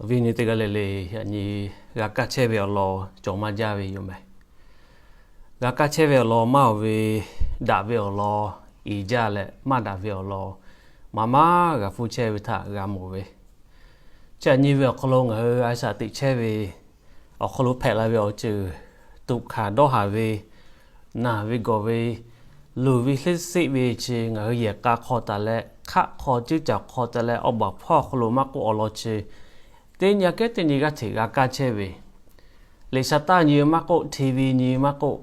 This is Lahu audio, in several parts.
Awˬ viˉ nyi teˇ g'aˇ le le, yaꞈ nyi g'a kaˇ chehˇ ve awˬ lawn cawˬ maˇ jaˇ ve yoˬ mehˍ. G'a kaˇ chehˇ ve awˬ lawn maˇ oˬ ve, daꞈ ve awˬ lawn iˍ jaˇ leh maˇ daꞈ ve awˬ lawn maˇ maˇ g'a hpuˇ chehˇ ve htaꞈ g'a mawˬ ve. Chi aꞈ nyi ve awˬ hk'aw lo ngaˬ hui a shaꞈ teꞈ chehˇ ve awˬ hk'aw lo hpehꞈ la ve awˬ ceuˬ, tuꞈ hkanˍ dawˇ haˍ ve, naˬ ve gawˬ ve, luˬ ve hle seˆ ve chi ngaˬ hui yehˬ k'a hk'aw taˍ leh, hk'aˆ hk'aw ceuˇ caˬ hk'aw taˍ leh, awˬ baˬ hpawˇ awˬ hk'aw lo maˇ k'oˆ, awˬ lawn chi teˇ nyi aꞈ kehˉ teˇ nyi g'aˇ hteꞈ g'a kaˇ chehˇ ve, liꞈ sha taˇ nyi maˇ k'oˆ, TV nyi maˇ k'oˆ,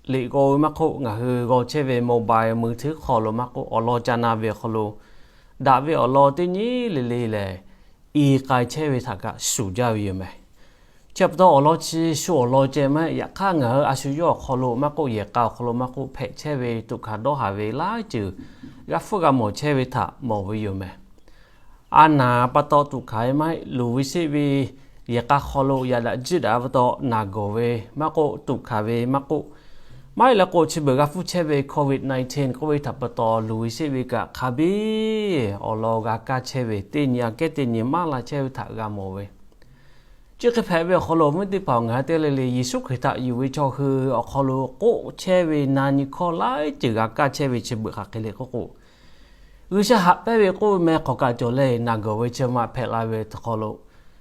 liꞈ g'aw ve maˇ k'oˆ, ngaˬ hui g'aw chehˇ ve mobile, มือถือ hk'aw lo maˇ k'oˆ, awˬ lawn ca na ve awˬ hk'aw lo daꞈ ve awˬ lawn teˇ nyi le le lehˬ, i k'ai chehˇ ve htaꞈ kaꞈ shuˍ jaˇ ve yoˬ mehˍ. Chi pa taw awˬ lawn chi shu awˬ lawn ceh maˇ heˆ. Yaꞈ hk'aˇ ngaˬ hui a shu yawˇ awˬ hk'aw lo maˇ k'oˆ, yehˬ k'a awˬ hk'aw lo maˇ k'oˆ, hpehꞈ chehˇ ve tuꞈ hkanˍ dawˇ haˍ ve laiˉ ceuˬ g'a hpuˇ g'a mawˬ chehˇ ve htaꞈ mawˬ ve yoˬ mehˍ. A naˍ pa taw tuꞈ hkanˍ ve maˇ heˆ, luˬ ve sheˆ ve, yehˬ k'a hk'aw lo yaꞈ daꞈ jiˇ daꞈ pa taw naˬ gawˬ ve maˇ k'oˆ, tuꞈ hkanˍ ve maˇ k'oˆ, maˇ heˆ leh k'o chi beuꞈ g'a hpuˇ chehˇ ve COVID nineteen k'oˆ ve htaꞈ pa taw luˬ ve sheˆ ve kaꞈ hk'a biˇ awˬ lawn g'a kaˇ chehˇ ve, teˇ nyi aꞈ kehˉ teˇ nyi maˇ la chehˇ ve htaꞈ g'a mawˬ ve. Chi hk'e hpehꞈ ve awˬ hk'aw lo awˬ viˉ teˇ hpaˍ-oˬ, ngaˬ hui teˇ g'aˇ le le Yeˍsuˆ Hkriꞈ htaꞈ yuˬ ve chaw hui awˬ hk'aw lo k'oˆ chehˇ ve na nyi hkawˇ laiˉ ceuˬ g'a kaˇ chehˇ ve chi beuꞈ hk'aˬ hk'e le k'oˆ k'o, G'uiˬsha haꞈ pehnˇ ve k'oˆ ve meh hk'aw kaꞈ cawˬ leh, naˬ gawˬ ve chi ma hpehꞈ la ve hk'aw lo,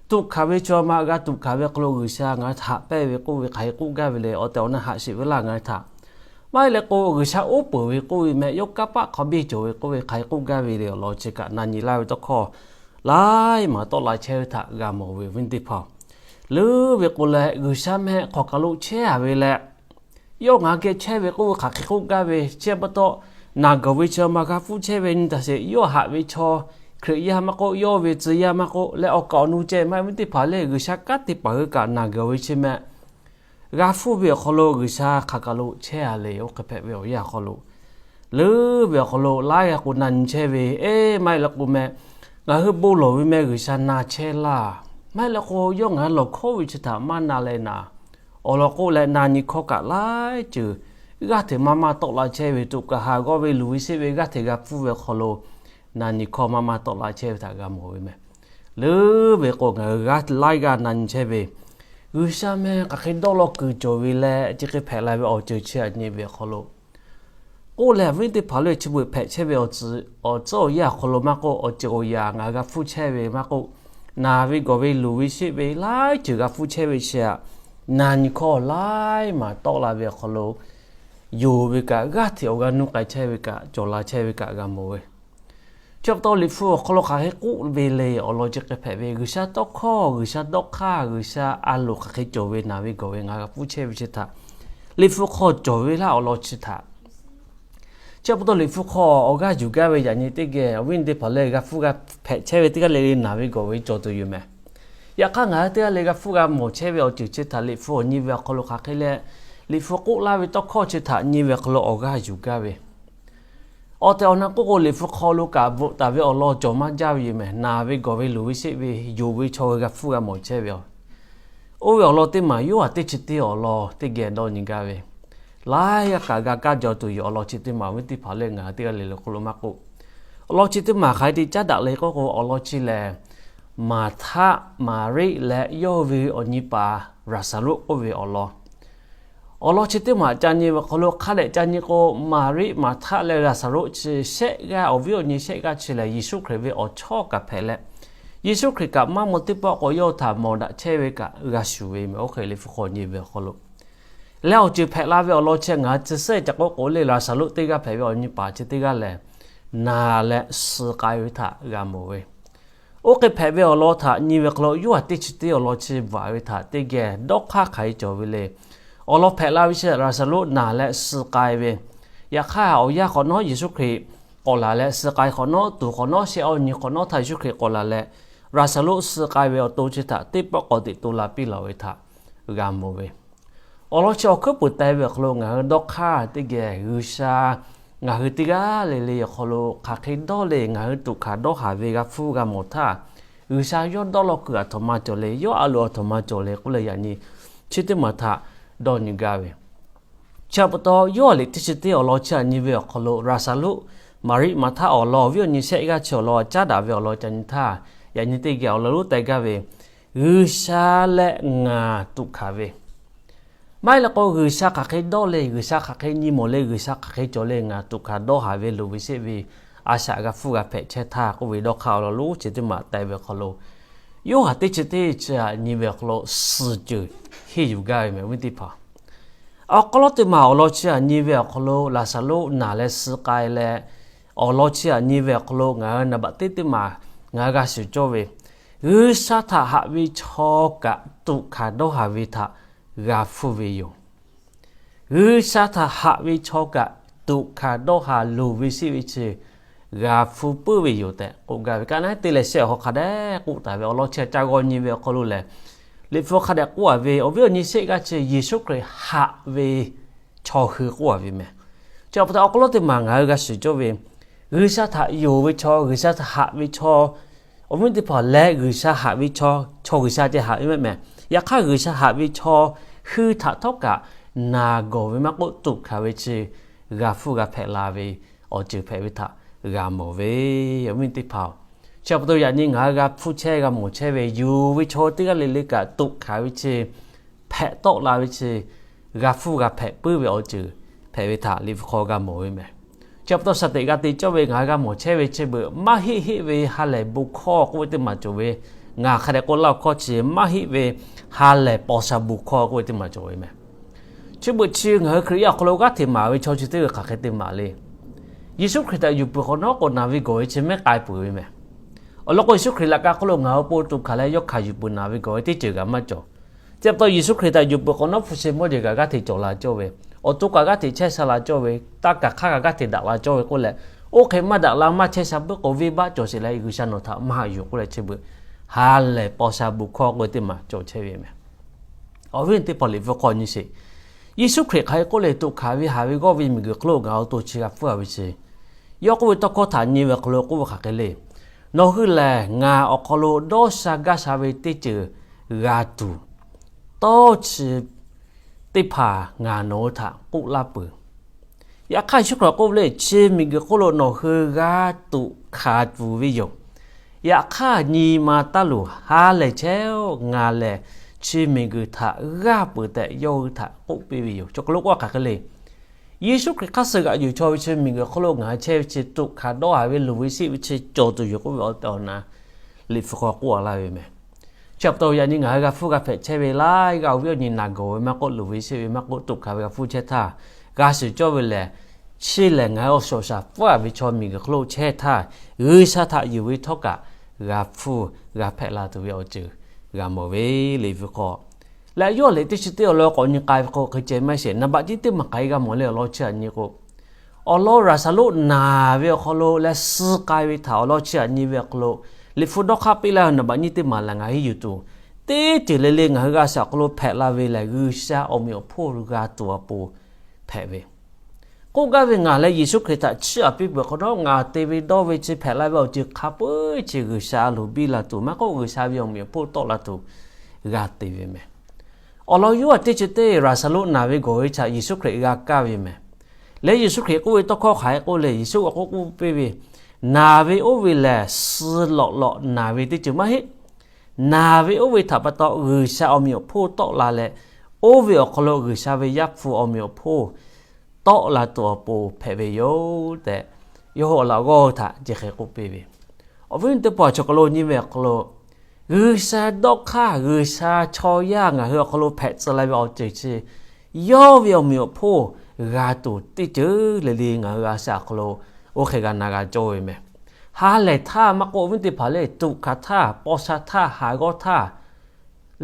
tuꞈ hkanˍ ve chi ma g'a tuꞈ hkanˍ ve hk'aw lo G'uiˬsha ngaˬ hui haꞈ pehnˇ ve k'oˆ ve hk'aˬ hk'e k'oˆ gaˇ ve le, awˬ tehˬ awˬ na haꞈ sheˍ ve laˇ ngaˬ hui htaꞈ. Maˇ heˆ leh k'o, G'uiˬsha uˉ peunˍ ve k'oˆ ve meh, yawˇ kanˇ paˆ hk'a biˇ cawˬ ve k'oˆ ve hk'aˬ hk'e k'oˆ gaˇ ve le, awˬ lawn chi kaꞈ na nyi laˇ ve tawˇ hkawˇ laiˉ maˬ tawˆ la chehˇ ve htaꞈ g'a mawˬ ve awˬ viˉ teˇ hpaˍ-oˬ. Leuˉ ve k'o leh, G'uiˬsha meh hk'aw kaˬ lo chehˇ a ve leh, yawˇ ngaˬ hui geh chehˇ ve k'oˆ ve hk'aˬ hk'e k'oˆ gaˇ ve chi pa taw, naˬ gawˬ ve chi ma g'a hpuˇ chehˇ ve nyi taˍ sheˍ, yawˇ haꞈ ve chaw, Hkriꞈ yaˇ maˇ k'oˆ, yawˇ ve tcuh yaˇ maˇ k'oˆ leh, awˬ kaˍ awˬ nu ceh maˇ heˆ, awˬ viˉ teˇ hpaˍ le, G'uiˬsha kanˉ te paˍ hui kaꞈ naˬ gawˬ ve chi meh g'a hpuˇ ve awˬ hk'aw lo G'uiˬsha hk'aˬ kaˬ lo chehˇ a le, oˇ hk'e hpehꞈ ve awˬ yanˇ awˬ hk'aw lo, leuˉ ve awˬ hk'aw lo laiˉ g'a k'o na nyi chehˇ ve, eˬ, maˇ heˆ leh k'o meh, ngaˬ hui bon lawˬ ve meh G'uiˬsha na chehˇ laˇ. Maˇ heˆ leh k'o, yawˇ ngaˬ hui lawˬ hkawˇ ve chi htaꞈ maˇ na leh naˍ. Awˬ lawn k'oˆ leh, na nyi hkawˇ kaꞈ laiˉ ceuˬ g'aˇ hteꞈ maˇ maˇ tawˆ la chehˇ ve, tuꞈ kaꞈ haꞈ g'awˇ ve, luˬ ve sheˆ ve g'aˇ hteꞈ g'a hpuˇ ve awˬ hk'aw lo, na nyi hkawˇ maˇ maˇ tawˆ la chehˇ ve htaꞈ g'a mawˬ ve meh. Leuˉ ve k'o, ngaˬ hui g'aˇ laiˉ g'aˇ na nyi chehˇ ve, G'uiˬsha meh hk'aˬ hk'e dawˇ law kuiˬ cawˬ ve leh, chi hk'e hpehꞈ la ve awˬ ceuˬ chi aꞈ nyi ve awˬ hk'aw lo k'oˆ leh, awˬ viˉ teˇ hpaˍ le, chi beuꞈ hpehꞈ chehˇ ve awˬ tcuhˉ awˬ yanˇ awˬ hk'aw lo maˇ k'oˆ, awˬ ceuˬ awˬ yaꞈ ngaˬ hui g'a hpuˇ chehˇ ve maˇ k'oˆ, naˬ ve gawˬ ve, luˬ ve sheˆ ve laiˉ ceuˬ g'a hpuˇ chehˇ ve chi aꞈ, na nyi hkawˇ laiˉ maˬ tawˆ la ve awˬ hk'aw lo, yonˍ ve kaꞈ g'aˇ hteꞈ awˬ g'a nuˇ k'ai chehˇ ve kaꞈ, cawˬ la chehˇ ve kaꞈ g'a mawˬ ve. Chi pa taw Liꞈ hpu awˬ hk'aw lo hk'aˬ hk'e k'oˆ ve le, awˬ lawn chi hk'e hpehꞈ ve, G'uiˬsha tawˇ hkawˇ, G'uiˬsha dawˇ hk'aˇ, G'uiˬsha a loˍ hk'aˬ hk'e cawˬ ve, naˬ ve gawˬ ve ngaˬ hui g'a hpuˇ chehˇ ve chi htaꞈ Liꞈ hpu hk'aw cawˬ ve laˇ, awˬ lawn chi htaꞈ. Chi pa taw Liꞈ hpu hk'aw awˬ g'aˇ yuˬ gaˇ ve yaꞈ nyi teˇ geh, awˬ viˉ teˇ hpaˍ le, g'a hpuˇ g'a hpehꞈ chehˇ ve teˇ g'aˇ le le naˬ ve gawˬ ve cawˬ tuˬ yoˬ meh. Yaꞈ hk'aˇ, ngaˬ hui teˇ g'aˇ le g'a hpuˇ g'a mawˬ chehˇ ve awˬ ceuˬ chi htaꞈ Liꞈ hpu awˬ nyi ve awˬ hk'aw lo hk'aˬ hk'e leh, Liꞈ hpu k'oˆ laˇ ve tawˇ hkawˇ chi htaꞈ nyi ve awˬ hk'aw lo awˬ g'aˇ yuˬ gaˇ ve, awˬ tehˬ awˬ na k'oˆ k'o, Liꞈ hpu hk'aw lo kaꞈ bvuhꞈ taˍ ve awˬ lawn cawˬ maˇ jaˇ ve yoˬ meh. Naˬ ve gawˬ ve, luˬ ve sheˆ ve, yonˍ ve chaw hui g'a hpuˇ g'a mawˬ chehˇ ve yoˬ. Oˇ ve awˬ lawn teˇ maˬ Yoˇhanˬ teˇ chi teˇ awˬ lawn teˇ geh dawˇ nyi gaˇ ve, laiˉ g'aˇ kaꞈ g'a kaˇ jaw tuˬ yoˬ. Awˬ lawn chi teˇ maˬ awˬ viˉ teˇ hpaˍ le, ngaˬ hui teˇ g'aˇ le le hk'aw lo maˇ k'oˆ, awˬ lawn chi teˇ maˬ hk'aˬ hk'e te caˉ daꞈ le k'oˆ k'o, awˬ lawn chi lehˬ, Maˍhtaˆ, Maˍriˆ leh yawˇ ve awˬ nyi paˍ Laˍzaˍruˆ k'oˆ ve awˬ lawn. Awˬ lawn chi teˇ maˬ ca nyi ve awˬ hk'aw lo hk'a dehꞈ ca nyi k'o, Maˍriˆ, Maˍhtaˆ leh Laˍzaˍruˆ chi shehˆ g'aˇ, awˬ viˉ awˬ nyi shehˆ g'aˇ chi lehˬ, Yeˍsuˆ Hkriꞈ ve awˬ chawˇ kaꞈ hpehꞈ leh, Yeˍsuˆ Hkriꞈ kaꞈ maˇ maw teˇ pawˆ k'o, yawˇ htaꞈ mawˬ daꞈ chehˇ ve kaꞈ g'a shuˍ ve meh. Oˇ hk'e Liꞈ hpu hk'aw nyi ve awˬ hk'aw lo leh, awˬ ceuˬ hpehꞈ la ve awˬ lawn chi ngaˬ hui chi suhˉ ca k'oˆ k'o le, Laˍzaˍruˆ teˇ g'aˇ hpehꞈ ve awˬ nyi paˍ chi teˇ g'aˇ lehˬ, naˬ leh suh k'ai ve htaꞈ g'a mawˬ ve. Oˇ hk'e hpehꞈ ve awˬ lawn htaꞈ nyi ve hk'aw lo, Yoˇhanˬ teˇ chi teˇ awˬ lawn chi bvuhꞈ ve htaꞈ teˇ geh dawˇ hk'aˇ hk'aˬ hk'e cawˬ ve le. Awˬ lawn hpehꞈ la ve chi Laˍzaˍruˆ naˬ leh suh k'ai ve. Yaꞈ hk'aˇ, awˬ yanˇ hk'awꞈ nawˉ Yeˍsuˆ Hkriꞈ k'awꞈ laˬ leh suh k'ai hk'awꞈ nawˉ, tuˬ hk'awꞈ nawˉ, shehˆ awˬ nyi hk'awꞈ nawˉ htaˇ Yeˍsuˆ Hkriꞈ k'awꞈ laˬ leh, Laˍzaˍruˆ suh k'ai ve awˬ to chi htaꞈ teˇ pawˆ k'awꞈ teꞈ to la piˇ laˬ ve htaꞈ g'a mawˬ ve. Awˬ lawn chi awˬ hkuiˉ puiˍ taiˍ ve awˬ hk'aw lo ngaˬ hui dawˇ hk'aˇ teˇ geh G'uiˬsha ngaˬ hui teˇ g'aˇ le le awˬ hk'aw lo hk'aˬ hk'e dawˇ le, ngaˬ hui tuꞈ hkanˍ dawˇ haˍ ve g'a hpuˇ g'a mawˬ htaˇ, G'uiˬsha yawˇ dawˇ law kuiˬ aˬ htoꞈ ma cawˬ le, yawˇ a loˍ aˬ htoꞈ ma cawˬ le k'oˆ leh, yaꞈ nyi chi teˇ maˬ htaꞈ dawˇ nyi gaˇ ve. Chi pa taw, Yoˇhanˬ liꞈ teˇ chi teˇ awˬ lawn chi htaꞈ nyi ve awˬ hk'aw lo Laˍzaˍruˆ, Maˍriˆ, Maˍhtaˆ awˬ lawn, awˬ viˉ awˬ nyi shehˆ g'aˇ chi awˬ lawn caˉ daꞈ ve awˬ lawn ca nyi htaˇ, yaꞈ nyi teˇ geh awˬ lawn lonˉ taiˍ gaˇ ve, G'uiˬsha leh ngaˬ tuꞈ hkanˍ ve, maˇ heˆ leh k'o G'uiˬsha hk'aˬ hk'e dawˇ le, G'uiˬsha hk'aˬ hk'e nyi mawˬ le, G'uiˬsha hk'aˬ hk'e cawˬ le, ngaˬ tuꞈ hkanˍ dawˇ haˍ ve loˍ ve sheˆ ve a shaꞈ g'a hpfuhˇ g'a hpehꞈ chehˇ htaˇ k'oˆ ve dawˇ hk'aˇ awˬ lawn lonˉ chi teˇ maˬ tehꞈ ve awˬ hk'aw lo, Yoˇhanˬ teˇ chi teˇ chi nyiˇ ve awˬ hk'aw lo suhˍ ceuˬ henˇ yuˬ gaˇ ve meh awˬ viˉ teˇ hpaˍ. Awˬ hk'aw lo teˇ maˬ awˬ lawn chi aꞈ nyi ve awˬ hk'aw lo Laˍzaˍruˆ naˬ leh suh k'ai leh, awˬ lawn chi aꞈ nyi ve awˬ hk'aw lo ngaˬ hui naˍ baꞈ teˇ teˇ maˬ ngaˬ hui g'a shiˍ cawˇ ve, G'uiˬsha htaꞈ haꞈ ve chaw kaꞈ tuꞈ hkanˍ dawˇ haˍ ve htaꞈ g'a hpfuhˇ ve yoˬ. G'uiˬsha htaꞈ haꞈ ve chaw kaꞈ tuꞈ hkanˍ dawˇ haˍ loˍ ve sheˆ ve chi g'a hpfuhˇ puiˉ ve yoˬ tehꞈ k'oˆ gaˇ ve. Ka naˉ te leh shehˆ awˬ hk'aw hk'a dehꞈ k'oˆ taˍ ve awˬ lawn chi aꞈ ca g'aw nyi ve awˬ hk'aw lo lehˬ, Liꞈ hpu hk'a dehꞈ k'oˆ a ve awˬ viˉ awˬ nyi sheˆ g'aˇ chi Yeˍsuˆ Hkriꞈ haꞈ ve chaw hui k'oˆ a ve meh. Chi pa taw awˬ hk'aw lo teˇ maˬ ngaˬ hui g'a shiˍ cawˇ ve, G'uiˬsha htaꞈ yonˍ ve chaw, G'uiˬsha htaꞈ haꞈ ve chaw, awˬ viˉ teˇ hpaˍ lehˬ G'uiˬsha haꞈ ve chaw, chaw G'uiˬsha ceh haꞈ ve meh meh. Yaꞈ hk'aˇ G'uiˬsha haꞈ ve chaw hui htaꞈ htawˇ kaꞈ naˬ gawˬ ve maˇ k'oˆ, tuꞈ hkanˍ ve chi g'a hpfuhˇ g'a hpehꞈ la ve awˬ ceuˬ hpehꞈ ve htaꞈ g'a mawˬ ve, awˬ viˉ teˇ hpaˍ-oˬ. Chi pa taw yaꞈ nyi ngaˬ hui g'a hpfuhˇ chehˇ g'a mawˬ chehˇ ve, yonˍ ve chaw teˇ g'aˇ le le kaꞈ tuꞈ hkanˍ ve chi, hpehꞈ tawˆ la ve chi, g'a hpfuhˇ g'a hpehꞈ puiˉ ve awˬ ceuˬ hpehꞈ ve htaꞈ Liꞈ hpu hk'aw g'a mawˬ ve meh. Chi pa taw shaˍ teꞈ g'a te cawˇ ve ngaˬ hui g'a mawˬ chehˇ ve chi beuꞈ maˇ heˆ heˆ ve ha lehˬ bon hkawˇ k'oˆ ve teˇ maˬ cawˬ ve, ngaˬ hk'a dehꞈ k'oˆ laˇ awˬ hkawˇ chi maˇ heˆ ve ha lehˬ paw sha bon hkawˇ k'oˆ ve teˇ maˬ cawˬ ve meh. Chi beuꞈ chi ngaˬ hui Hkriꞈ yaˇ awˬ hk'aw lo g'aˇ hteꞈ maˍ ve chaw chi teˇ g'aˇ hk'aˬ hk'e te maˍ le. Yeˍsuˆ Hkriꞈ htaꞈ yuˬ peuˬ hk'awꞈ nawˉ k'o naˬ ve gawˬ ve chi mehˉ k'ai peuˬ ve meh. Awˬ lawn k'o Yeˍsuˆ Hkriꞈ laꞈ ka hk'oˆ lo ngaˬ hui awˬ pon tuꞈ hkanˍ leh yawˇ hkanˍ yuˬ peuˬ naˬ ve gawˬ ve teˇ ceuˬ kaꞈ maˇ cawˬ. Chi pa taw Yeˍsuˆ Hkriꞈ htaꞈ yuˬ peuˬ hk'awꞈ nawˉ hpu shi mawˇ jeˬ kaꞈ g'aˇ hteꞈ cawˬ la cawˇ ve, awˬ to kaꞈ g'aˇ hteꞈ chehˇ sha la cawˇ ve, taˇ kaˬ hk'aˇ kaꞈ g'aˇ hteꞈ daꞈ la cawˇ ve k'oˆ leh, oˇ hk'e maˇ daꞈ la maˇ chehˇ sha puiˉ k'o venˇbaˆ cawˬ sheˍ leh G'uiˬsha nawˬ htaꞈ maˇ haꞈ yuˬ k'oˆ leh chi beuꞈ ha lehˬ paw sha bon hkawˇ k'oˆ ve teˇ maˬ cawˬ chehˇ ve meh. Awˬ viˉ teˇ hpaˍ Liꞈ hpu hk'aw nyi sheˍ. Yeˍsuˆ Hkriꞈ hk'aˬ hk'e k'oˆ le, tuꞈ hkanˍ ve haꞈ ve g'awˇ ve miˬguiˬ hk'oˆ lo ngaˬ awˬ to chi g'a hpfuhˇ a ve chi, yawˇ k'oˆ ve tawˇ hkawˇ htaꞈ nyi ve awˬ hk'aw lo k'oˆ ve hk'aˬ hk'e le. Nawˬ hui lehˬ ngaˬ awˬ hk'aw lo dawˇ sha gaˇ sha ve teˇ ceuˬ g'a tuˬ, tawˇ chi teˇ hpaˍ ngaˬ nawˬ hui htaꞈ k'oˆ laˇ peuˬ. Yaꞈ hk'aˇ Yeˍsuˆ Hkriꞈ k'oˆ ve le, chi miˬguiˬ hk'oˆ lo nawˬ hui g'a tuꞈ hkanˍ tuˬ ve yoˬ. Yaꞈ hk'aˇ nyi ma taˇ luˬ, ha lehˬ chehˇ-oˆ, ngaˬ lehˬ chi miˬguiˬ htaꞈ g'aˇ peuˬ tehꞈ yawˇ hui htaꞈ k'oˆ piˇ ve yoˬ. Chaw hk'aw lo k'oˆ hk'aˬ hk'e le. Yeˍsuˆ Hkriꞈ hk'aˇ suh g'aꞈ yuˬ chaw ve chi miˬguiˬ hk'oˆ lo ngaˬ hui chehˇ ve chi tuꞈ hkanˍ dawˇ haˍ ve luˬ ve sheˆ ve chi cawˬ tuˬ yoˬ k'oˆ ve awˬ tehˬ awˬ na Liꞈ hpu hk'aw k'oˆ a laˇ ve meh. Chi pa taw yaꞈ nyi ngaˬ hui g'a hpfuhˇ g'a hpehꞈ chehˇ ve laiˉ g'aˇ awˬ viˉ awˬ nyi naˬ gawˬ ve maˇ k'oˆ, luˬ ve sheˆ ve maˇ k'oˆ, tuꞈ hkanˍ ve g'a hpfuhˇ chehˇ htaˇ, g'a shiˍ cawˇ ve lehˬ, chi lehˬ ngaˬ hui awˬ suhˍ awˬ shaˍ pfuhˇ a ve chaw miˬguiˬ hk'oˆ lo chehˇ htaˇ, G'uiˬsha htaꞈ yuˬ ve htawˇ kaꞈ g'a hpfuhˇ g'a hpehꞈ la tuˬ ve awˬ ceuˬ g'a mawˬ ve Liꞈ hpu hk'aw. Leh yawˇ liꞈ teˇ chi teˇ awˬ lawn k'awꞈ nyi k'ai ve k'o hk'e ceh maˇ sheˍ, naˍ baꞈ tiˉ teˇ maˬ k'ai g'a mawˬ leh awˬ lawn chi aꞈ nyi k'o, awˬ lawn Laˍzaˍruˆ naˬ ve awˬ hk'aw lo leh suh k'ai ve htaꞈ awˬ lawn chi aꞈ nyi ve awˬ hk'aw lo, Liꞈ hpu dawˇ hk'aˇ piˇ laˇ ve naˍ baꞈ nyiˇ teˇ maˬ lehˬ ngaˬ hui yuˬ tuˬ, teˇ ceuˬ le le ngaˬ hui g'a shaꞈ awˬ hk'aw lo hpehꞈ la ve lehˬ G'uiˬsha awˬ meꞈ awˬ hponˇ g'a tuˬ awˬ pon hpehꞈ ve. K'oˆ gaˇ ve ngaˬ leh Yeˍsuˆ Hkriꞈ htaꞈ chiˇ aꞈ piˇ peuˬ hk'awꞈ nawˉ ngaˬ te ve dawˇ ve chi hpehꞈ la ve awˬ ceuˬ hk'a peu-eˬ chi G'uiˬsha a loˍ biˇ la tuˬ maˇ k'oˆ, G'uiˬsha ve awˬ meꞈ awˬ hponˇ tawˆ la tuˬ g'a te ve meh. Awˬ lawn Yoˇhanˬ teˇ chi teˇ Laˍzaˍruˆ naˬ ve gawˬ ve htaꞈ Yeˍsuˆ Hkriꞈ g'a kaˇ ve meh. Leh Yeˍsuˆ Hkriꞈ k'oˆ ve tawˇ hkawˇ hk'aˬ hk'e k'oˆ le, Yeˍsuˆ k'awꞈ k'oˆ k'oˆ piˇ ve, naˬ ve oˇ ve lehˬ suh lawꞈ lawꞈ naˬ ve teˇ ceuˬ maˇ heˆ. Naˬ ve oˇ ve htaꞈ pa taw G'uiˬsha awˬ meꞈ awˬ hponˇ tawˆ la leh, oˇ ve awˬ hk'aw lo G'uiˬsha ve Yaˇ hpu awˬ meꞈ awˬ hponˇ tawˆ la tuˬ awˬ pon hpehꞈ ve yoˬ tehꞈ, yawˇ hui awˬ laꞈ g'awˇ htaꞈ chi hk'e k'oˆ piˇ ve. Awˬ viˉ teˇ hpaˍ chaw hk'aw lo nyi ve awˬ hk'aw lo, G'uiˬsha dawˇ hk'aˇ G'uiˬsha chaw yaˇ ngaˬ hui awˬ hk'aw lo hpehꞈ tcuh la ve awˬ ceuˬ chi, yawˇ ve awˬ meꞈ awˬ hponˇ g'a tuˬ teˇ ceuˬ le le ngaˬ hui a shaꞈ awˬ hk'aw lo oˇ hk'e g'a na g'a cawˇ ve meh. Ha lehˬ htaˇ maˇ k'oˆ, awˬ viˉ teˇ hpaˍ le, tuꞈ hkanˍ htaˇ, paw sha htaˇ, haˍ g'awˇ htaˇ,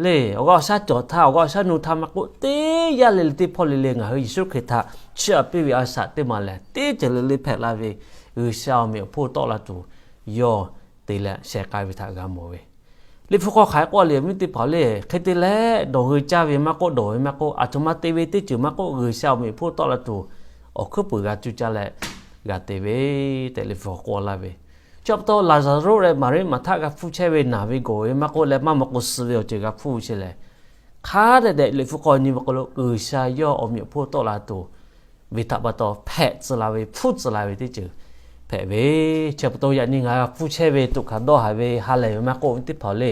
le awˬ g'aˇ awˬ shaˉ cawˬ htaˇ, awˬ g'aˇ awˬ shaˉ nu htaˇ maˇ k'oˆ, teˇ yanˇ le le teˇ hpawˇ le le ngaˬ hui Yeˍsuˆ Hkriꞈ htaꞈ chiˇ aꞈ piˇ ve a shaꞈ teˇ maˬ lehˬ, teˇ ceuˬ le le hpehꞈ la ve G'uiˬsha awˬ meꞈ awˬ hponˇ tawˆ la tuˬ yawˇ te leh sheh k'ai ve htaꞈ g'a mawˬ ve. Liꞈ hpu hk'aw hk'aˬ hk'e k'oˆ le, awˬ viˉ teˇ hpaˍ le, hk'e te leh dawˬ hui caˇ ve maˇ k'oˆ, dawˬ ve maˇ k'oˆ, aˬ htoꞈ ma te ve teˇ ceuˬ maˇ k'oˆ, G'uiˬsha awˬ meꞈ awˬ hponˇ tawˆ la tuˬ awˬ hkuiˉ puiˍ g'a cuˇ caˇ leh g'a te ve tehꞈ Liꞈ hpu hk'aw k'oˆ laˇ ve. Chi pa taw Laˍzaˍruˆ leh Maˍriˆ Maˍhtaˆ g'a hpfuhˇ chehˇ ve naˬ ve gawˬ ve maˇ k'oˆ leh maˇ maw k'o suh ve awˬ ceuˬ g'a hpfuhˇ ve chi lehˬ, hk'a dehꞈ dehꞈ Liꞈ hpu hk'aw nyi ve k'o lo G'uiˬsha yawˇ awˬ meꞈ awˬ hponˇ tawˆ la tuˬ ve htaꞈ pa taw hpehꞈ tcuh la ve, hpfuhˇ tcuh la ve teˇ ceuˬ hpehꞈ ve. Chi pa taw yaꞈ nyi ngaˬ hui g'a hpfuhˇ chehˇ ve tuꞈ hkanˍ dawˇ haˍ ve ha lehˬ ve maˇ k'oˆ, teˇ hpaˍ le,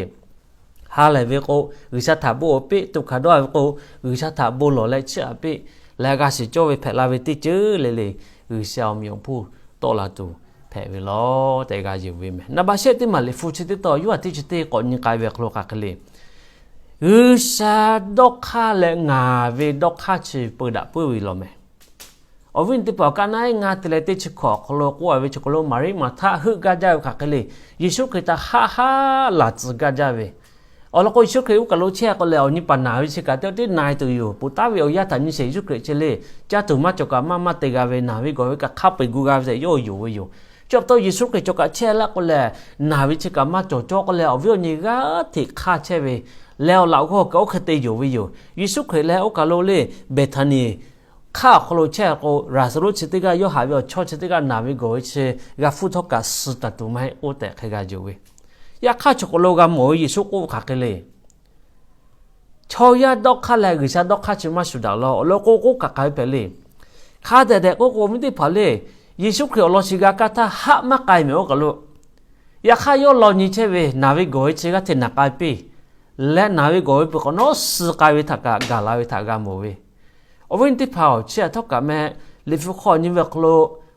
Ha lehˬ ve k'o, G'uiˬsha htaꞈ bon awˬ piˇ. Tuꞈ hkanˍ dawˇ ve k'o, G'uiˬsha htaꞈ bon lawˬ leh chiˇ aꞈ piˇ. Leh g'a shiˍ cawˇ ve hpehꞈ la ve teˇ ceuˬ le le, G'uiˬsha awˬ meꞈ awˬ hponˇ tawˆ la tuˬ hpehꞈ ve law tehꞈ g'a yonˍ ve meh. Naˍ baꞈ shehˆ teˇ maˬ Liꞈ hpu chi teˇ tawn, Yoˇhanˬ teˇ chi teˇ k'awꞈ nyi k'ai ve hk'aw lo hk'aˬ hk'e le, G'uiˬsha dawˇ hk'aˇ leh ngaˬ ve dawˇ hk'aˇ chi peu daꞈ puiˉ ve law meh. Awˬ viˉ teˇ hpaˍ, kaˇ naˉ ngaˇ te leh teˇ chi hkawꞈ awˬ hk'aw lo k'oˆ a ve chaw hk'aw lo Maˍriˆ Maˍhtaˆ heuˆ gaˇ jaˇ ve hk'aˬ hk'e le, Yeˍsuˆ Hkriꞈ htaꞈ haˆ haˆ laˬ tcuh gaˇ jaˇ ve. Awˬ lawn k'o, Yeˍsuˆ Hkriꞈ oˇ kaˬ lo chehˇ k'o lehˬ, awˬ nyi paˍ naˬ ve chi kaꞈ teˇ teˇ na e tuˬ yoˬ. Ponˬ taˍ ve awˬ yaˇ htaꞈ nyi sheˍ, Yeˍsuˆ Hkriꞈ chi le, caˇ tuˬ maˇ cawˬ kaꞈ maˇ maˇ te g'a ve, naˬ ve gawˬ ve kaꞈ hk'a peu-eˬ gu g'a ve tehꞈ yawˇ yonˍ ve yoˬ. Chi pa taw Yeˍsuˆ Hkriꞈ cawˬ kaꞈ chehˇ laˇ k'o lehˬ, naˬ ve chi kaꞈ maˇ cawˬ cawˇ k'o lehˬ, awˬ viˉ awˬ nyi g'aˇ hteꞈ hk'aˇ chehˇ ve, leh awˬ laꞈ g'awˇ kaꞈ oˇ hk'e te yonˍ ve yoˬ. Yeˍsuˆ Hkriꞈ leh oˇ kaˬ lo le, Beˍtaˍniˆ hk'aˇ awˬ hk'aw lo chehˇ k'o, Laˍzaˍruˆ chi teˇ g'aˇ, yawˇ haꞈ ve awˬ chawˇ chi teˇ g'aˇ naˬ ve gawˬ ve chi g'a hpfuhˇ htawˇ kaꞈ suh taˍ tuˬ maˇ heˆ k'oˆ tehꞈ hk'e g'a yonˍ ve. Yaꞈ hk'aˇ chaw hk'aw lo g'a mawˬ ve Yeˍsuˆ k'oˆ ve hk'aˬ hk'e le, chaw yaˇ dawˇ hk'aˇ leh G'uiˬsha dawˇ hk'aˇ chi maˇ shuˍ daꞈ law. Awˬ lawn k'o, k'oˆ kaꞈ hk'aˬ hk'e hpehꞈ le. Hk'a dehꞈ dehꞈ k'oˆ k'o, awˬ viˉ teˇ hpaˍ le, Yeˍsuˆ Hkriꞈ awˬ lawn chi g'a kaˇ htaˇ haˆ maˇ k'ai mehˍ oˇ kaˬ lo. Yaꞈ hk'aˇ yawˇ law nyi chehˇ ve naˬ ve gawˬ ve chi g'aˇ hteꞈ naˬ k'ai piˇ. Leh naˬ ve gawˬ ve peuˬ hk'awꞈ nawˉ suh k'ai ve htaꞈ kaꞈ gaˬ la ve htaꞈ g'a mawˬ ve. Awˬ viˉ teˇ hpaˍ-oˬ, chi htaꞈ htawˇ kaꞈ meh, Liꞈ hpu hk'aw nyi ve awˬ hk'aw lo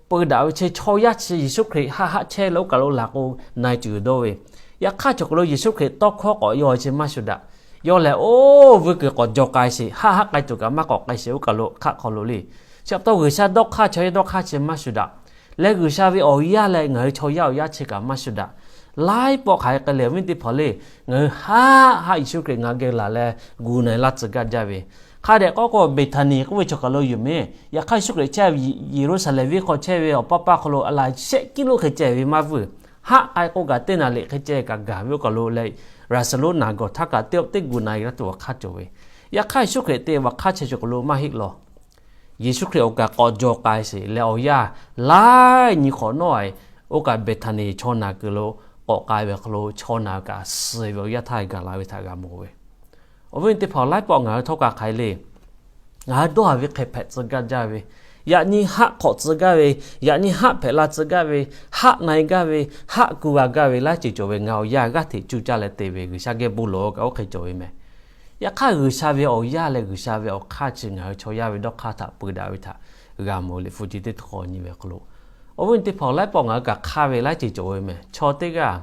peu daꞈ ve chi chaw yaˇ chi Yeˍsuˆ Hkriꞈ haˆ haˆ chehˇ leh oˇ kaˬ lo laˬ k'o na e tuˬ yoˬ dawˇ ve. Yaꞈ hk'aˇ chaw hk'aw lo Yeˍsuˆ Hkriꞈ tawˇ hkawˇ k'awꞈ yaw chi maˇ shuˍ daꞈ. Yawˇ lehˬ oˇ vuiˇ kuiˬ k'awꞈ jaw k'ai sheˍ, haˆ haˆ k'ai tuˬ kaꞈ maˇ k'awꞈ k'ai sheˍ oˇ kaˬ lo hk'aˆ hk'aw lo le. Chi pa taw G'uiˬsha dawˇ hk'aˇ, chaw yaˇ dawˇ hk'aˇ chi maˇ shuˍ daꞈ. Leh G'uiˬsha ve awˬ yaˇ leh ngaˬ hui chaw yaˇ awˬ yaˇ chi kaꞈ maˇ shuˍ daꞈ. Laiˉ pawˆ hk'aˬ hk'e le, awˬ viˉ teˇ hpaˍ le, ngaˬ hui haˆ haˆ Yeˍsuˆ Hkriꞈ ngaˬ hui geh laˬ leh gu na e laˇ tcuh gaˇ jaˇ ve. Hk'a dehꞈ k'oˆ k'o, Beˍtaˍniˆ k'oˆ ve chaw kaˬ lo yoˬ meh. Yaꞈ hk'aˇ Yeˍsuˆ Hkriꞈ chehˇ ve Yeˍruˆsaˍlehnˍ venˇ hk'aw chehˇ ve awˬ paˇ paˇ hk'aw lo a laˬ shehˆ kiˇ lo hk'e ceh ve maˇ vuiˇ. Haˆ k'ai k'o kaꞈ teˇ naˍ liꞈ hk'e ceh kaꞈ gaˬ ve oˇ kaˬ lo leh, Laˍzaˍruˆ naˬ gawˬ htaˇ kaꞈ teˇ teˇ gu na e g'a tuˬ awˬ hk'aˇ cawˬ ve. Yaꞈ hk'aˇ Yeˍsuˆ Hkriꞈ te awˬ hk'aˇ chehˇ chaw kaˬ lo maˇ heˆ law. Yeˍsuˆ Hkriꞈ awˬ kaˬ k'awꞈ jaw k'ai sheˍ leh awˬ yaˇ laiˉ nyi hk'awꞈ nawˉ e, oˇ kaˬ Beˍtaˍniˆ chaw naˬ kuiˬ lo k'awꞈ k'ai ve hk'aw lo chaw naˬ kaꞈ suh ve awˬ yanˇ htaˇ gaˬ la ve htaꞈ g'a mawˬ ve. Awˬ viˉ teˇ hpaˍ, laiˉ pawˆ ngaˬ hui htawˇ kaꞈ hk'aˬ hk'e le, ngaˬ hui dawˇ haˍ ve hk'e hpehꞈ tcuh gaˇ jaˇ ve, yaꞈ nyi haˆ hk'awꞈ tcuh gaˇ ve, yaꞈ nyi haˆ hpehꞈ la tcuh gaˇ ve, haˆ na e gaˇ ve, haˆ ku g'a gaˇ ve laiˉ ceuˬ cawˬ ve, ngaˬ awˬ yanˇ g'aˇ hteꞈ cuˇ caˇ leh te ve G'uiˬsha geh bon lawˬ kaꞈ oˇ hk'e cawˬ ve meh. Yaꞈ hk'aˇ G'uiˬsha ve awˬ yaˇ leh G'uiˬsha ve awˬ hk'aˇ chi ngaˬ hui chaw yaˇ ve dawˇ hk'aˇ htaꞈ peu daꞈ ve htaꞈ g'a mawˬ Liꞈ hpu chi teˇ hk'awꞈ nyi ve hk'aw lo, awˬ viˉ teˇ hpaˍ, laiˉ pawˆ ngaˬ hui kaꞈ hk'aˇ ve laiˉ ceuˬ cawˬ ve meh. Chaw teˇ g'aˇ,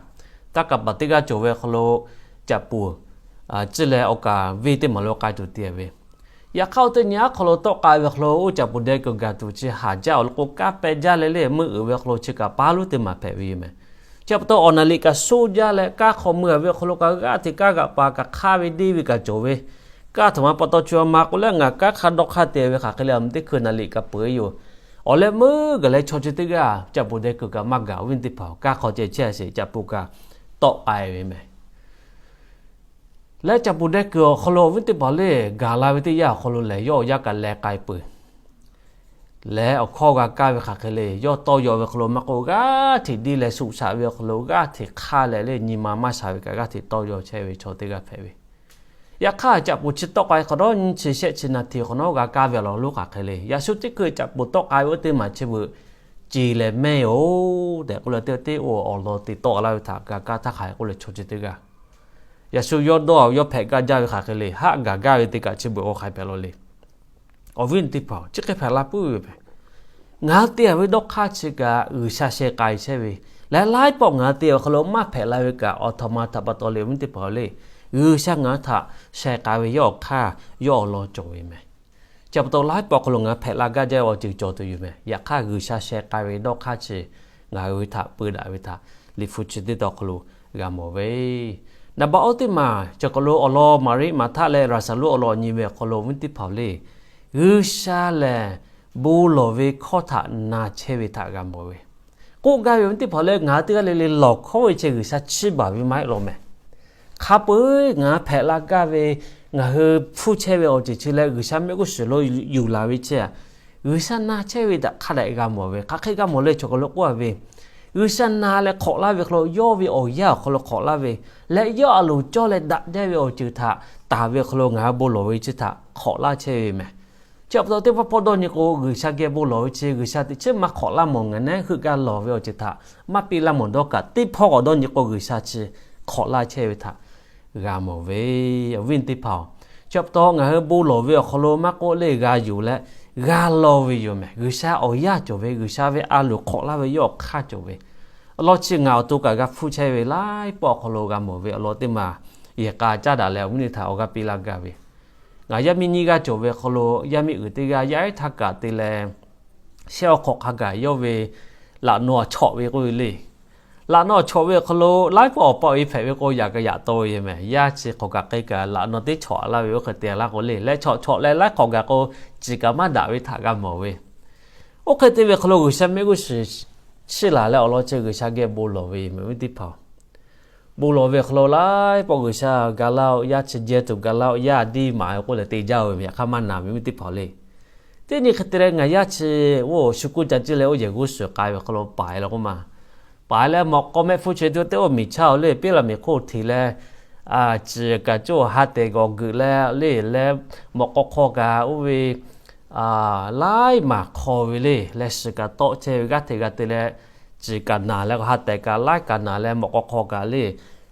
taˇ kaˍ paˍ teˇ g'aˇ cawˬ ve hk'aw lo, caꞈ puˍ ciˇ leh awˬ kaˍ venˇ teˇ maˬ lo k'ai tuˬ te ve. Yaꞈ hk'aˇ oˇ teˇ nyi aˉ hk'aw lo tawˆ k'ai ve hk'aw lo, oˇ caꞈ puˍ deh kuiˬ gaˬ tuˬ chi haˍ jaˇ awˬ lawn k'o, kanˉ pehˇ jaˇ leh le meuˇ uiˍ ve hk'aw lo chi kaꞈ paˉ luˉ teˇ maˬ hpehꞈ ve yoˬ meh. Chi pa taw awˬ naˍ liꞈ kaꞈ shoˇ jaˇ leh, kanˉ hk'aw mui a ve awˬ hk'aw lo kaꞈ g'aˇ hteꞈ kanˉ g'aꞈ paˍ kaꞈ hk'aˇ ve deˇ ve kaꞈ cawˬ ve. Kanˉ htaꞈ maˇ pa taw chi ma k'o leh ngaˬ kanˉ hk'a dawˇ hk'aˇ te ve hk'aˬ hk'e le, a meuˇ teˇ hkui naˍ liꞈ kaꞈ peuˬ e yoˬ. Awˬ leh meuˇ gaˬ leh chaw chi teˇ g'aˇ caꞈ puˍ deh kuiˬ kaꞈ maˇ gaˬ, awˬ viˉ teˇ hpaˍ, kanˉ hk'aw ceh chehˇ sheˍ, caꞈ puˍ kaꞈ tawˆ k'ai ve meh. Leh caꞈ puˍ deh kuiˬ awˬ hk'aw lo awˬ viˉ teˇ hpaˍ le, gaˬ la ve teˇ yanˇ awˬ hk'aw lo lehˬ, yawˇ awˬ yanˇ kaꞈ leh k'ai peuˬ. Leh awˬ hkawˇ g'a kaˇ ve hk'aˬ hk'e le, yawˇ tawˇ yaw ve hk'aw lo maˇ k'oˆ, g'aˇ hteꞈ deˇ leh shuꞈ shaꞈ ve awˬ hk'aw lo g'aˇ hteꞈ hk'aˇ leh le, nyi ma maˇ sha ve kaꞈ g'aˇ hteꞈ tawˇ yaw chehˇ ve chaw teˇ g'aˇ hpehꞈ ve. Yaꞈ hk'aˇ caꞈ puˍ chi tawˆ k'ai hk'awꞈ nawˉ nyiˇ chi shehˆ chi naˍ tiˍ hk'awꞈ nawˉ g'a kaˇ ve awˬ lawn lonˉ hk'aˬ hk'e le, yaꞈ shu teˇ hkui caꞈ puˍ tawˆ k'ai ve oˇ teˇ maˬ chi beuꞈ ce leh mehˇ yoˬ tehꞈ k'oˆ leh, teˇ teˇ oˇ awˬ lawn te tawˆ laˇ ve htaꞈ g'a kaˇ htaˇ hk'aˬ hk'e k'oˆ leh, chaw chi teˇ g'aˇ yaꞈ shu yawˇ dawˇ yawˇ hpehꞈ gaˇ jaˇ ve hk'aˬ hk'e le, haˆ gaˬ gaˇ ve teˇ kaꞈ chi beuꞈ g'aw hk'ai pehꞈ law le. Awˬ viˉ teˇ hpaˍ, chi hk'e hpehꞈ la puiˉ ve meh. Ngaˬ hui te a ve dawˇ hk'aˇ chi kaꞈ G'uiˬsha sheh k'ai chehˇ ve, leh laiˉ pawˆ ngaˬ hui te awˬ hk'aw lo maˇ hpehꞈ la ve kaꞈ, awˬ htoꞈ ma htaꞈ pa taw le, awˬ viˉ teˇ hpaˍ le, G'uiˬsha ngaˬ hui htaꞈ sheh k'ai ve yawˇ awˬ hk'aˇ, yawˇ awˬ lawn cawˬ ve meh. Chi pa taw laiˉ pawˆ hk'aw lo ngaˬ hui hpehꞈ la gaˇ jaˇ ve awˬ ceuˬ cawˬ tuˬ yoˬ meh. Yaꞈ hk'aˇ G'uiˬsha sheh k'ai ve dawˇ hk'aˇ chi ngaˬ hui htaꞈ peu daꞈ ve htaꞈ Liꞈ hpu chi teˇ tawn hk'aw lo g'a mawˬ ve. Naˍ baꞈ oˇ teˇ maˬ, chi hk'aw lo awˬ lawn Maˍriˆ Maˍhtaˆ leh Laˍzaˍruˆ awˬ lawn awˬ nyi ve awˬ hk'aw lo, awˬ viˉ teˇ hpaˍ le, G'uiˬsha lehˬ bon lawˬ ve hkawˇ htaꞈ na chehˇ ve htaꞈ g'a mawˬ ve. K'oˆ gaˇ ve, awˬ viˉ teˇ hpaˍ le, ngaˬ hui teˇ g'aˇ le le lawˬ hkawˇ ve chi G'uiˬsha chiˇ baˬ ve maˇ heˆ law meh. Hk'a peu-eˬ ngaˬ hui hpehꞈ la gaˇ ve, ngaˬ hui hpfuhˇ chehˇ ve awˬ ceuˬ chi leh G'uiˬsha mehˆ g'uˇ suhˍ lo yuˬ laˬ ve chi, G'uiˬsha na chehˇ ve htaꞈ hk'a dehꞈ g'a mawˬ ve. Hk'aˬ hk'e g'a mawˬ le, chaw hk'aw lo k'oˆ a ve, G'uiˬsha na leh hk'awꞈ laˇ ve hk'aw lo yawˇ ve awˬ yanˇ awˬ hk'aw lo hk'awꞈ laˇ ve, leh yawˇ a loˍ cawˇ leh daꞈ jaˇ ve awˬ ceuˬ htaꞈ taˍ ve hk'aw lo ngaˬ hui bon lawˬ ve chi htaꞈ hk'awꞈ laˇ chehˇ ve meh. Chi pa taw teˇ pawˆ pawˆ dawˇ nyi k'o, G'uiˬsha geh bon lawˬ ve chi G'uiˬsha teꞈ chiˉ maˇ hk'awꞈ laˇ mawˬ, ngaˬ neˉ heuˆ gaˇ lawˬ ve awˬ ceuˬ htaꞈ maˇ piˇ laˇ mawˬ dawˇ kaꞈ, teˇ hpawˇ k'awꞈ dawˇ nyi k'o G'uiˬsha chi hk'awꞈ laˇ chehˇ ve htaꞈ g'a mawˬ ve. Awˬ viˉ teˇ hpaˍ-oˬ, chi pa taw ngaˬ hui bon lawˬ ve awˬ hk'aw lo maˇ k'oˆ le, g'a yonˍ leh g'a law ve yoˬ mehˬ. G'uiˬsha awˬ yanˇ cawˬ ve, G'uiˬsha ve a loˍ hk'awꞈ laˇ ve yawˇ awˬ hk'aˇ cawˬ ve. Awˬ lawn chi ngaˬ awˬ to kaꞈ g'a hpfuhˇ chehˇ ve laiˉ pawˆ awˬ hk'aw lo g'a mawˬ ve awˬ lawn teˇ maˬ yehˬ k'a caˉ daꞈ leh awˬ viˉ teˇ hpaˍ awˬ g'aˇ piˇ laˇ gaˇ ve. Ngaˬ yaˇ miˇ nyiˇ g'aˇ cawˬ ve awˬ hk'aw lo, yaˇ miˇ uiˍ teˇ g'aˇ yaˇ ehˉ htaˇ kaꞈ te leh, shehˆ awˬ hk'awꞈ hk'a gaˬ yawˇ ve laꞈ naw chawꞈ ve k'oˆ ve le. Laꞈ naw chawꞈ ve awˬ hk'aw lo laiˉ pawˆ awˬ pa awˬ e hpehꞈ ve k'o, yaꞈ kaꞈ yaꞈ taw ve mehˬ. Yaˇ chi hk'awꞈ kaꞈ k'ai kaꞈ laꞈ naw teˇ chawꞈ laˇ ve oˇ hk'e te laˇ k'o le, leh chawꞈ chawꞈ leh laiˉ hk'awꞈ gaˬ k'o, ciˬ kaꞈ maˇ daꞈ ve htaꞈ g'a mawˬ ve. Oˇ hk'e te ve awˬ hk'aw lo G'uiˬsha mehˆ g'uˇ suhˍ chiˇ laˬ leh awˬ lawn chi G'uiˬsha geh bon lawˬ ve mehˬ, awˬ viˉ teˇ hpaˍ-oˬ. Bon lawˬ ve awˬ hk'aw lo laiˉ pawˆ G'uiˬsha ga laˇ-oˆ, yaˇ chi jehˇ tuˬ ga laˇ-oˆ, yaˇ diˇ maˍ ve k'oˆ leh te jaˇ ve mehˬ, yaꞈ hk'aˇ maˇ na ve, awˬ viˉ teˇ hpaˍ le. Teˇ nyi hk'e te leh ngaˬ yaˇ chi oˇ shu kuˇ ca ciˇ leh oˇ yehˬ g'uˇ suhˍ k'ai ve awˬ hk'aw lo paˍ-e la k'oˆ ma. Paˍ-e leh mawꞈ k'aw mehˆ hpfuhˇ chi teˇ oˇ miˬ chaˇ-oˬ le, piˉ laˬ miˬ hk'oˆ hteꞈ leh, ciˬ kaꞈ cawˬ ha tehˬ g'awˬ geuꞈ leh le leh, mawꞈ k'aw hk'aw kaꞈ oˇ ve laiˉ maˬ hk'aw ve le leh, suhˍ kaꞈ tawˆ chehˇ ve g'aˇ hteꞈ g'a te leh, ciˬ kaꞈ naˬ leh ha tehˬ kaꞈ laiˉ kaꞈ naˬ leh mawꞈ k'aw hk'aw kaꞈ le,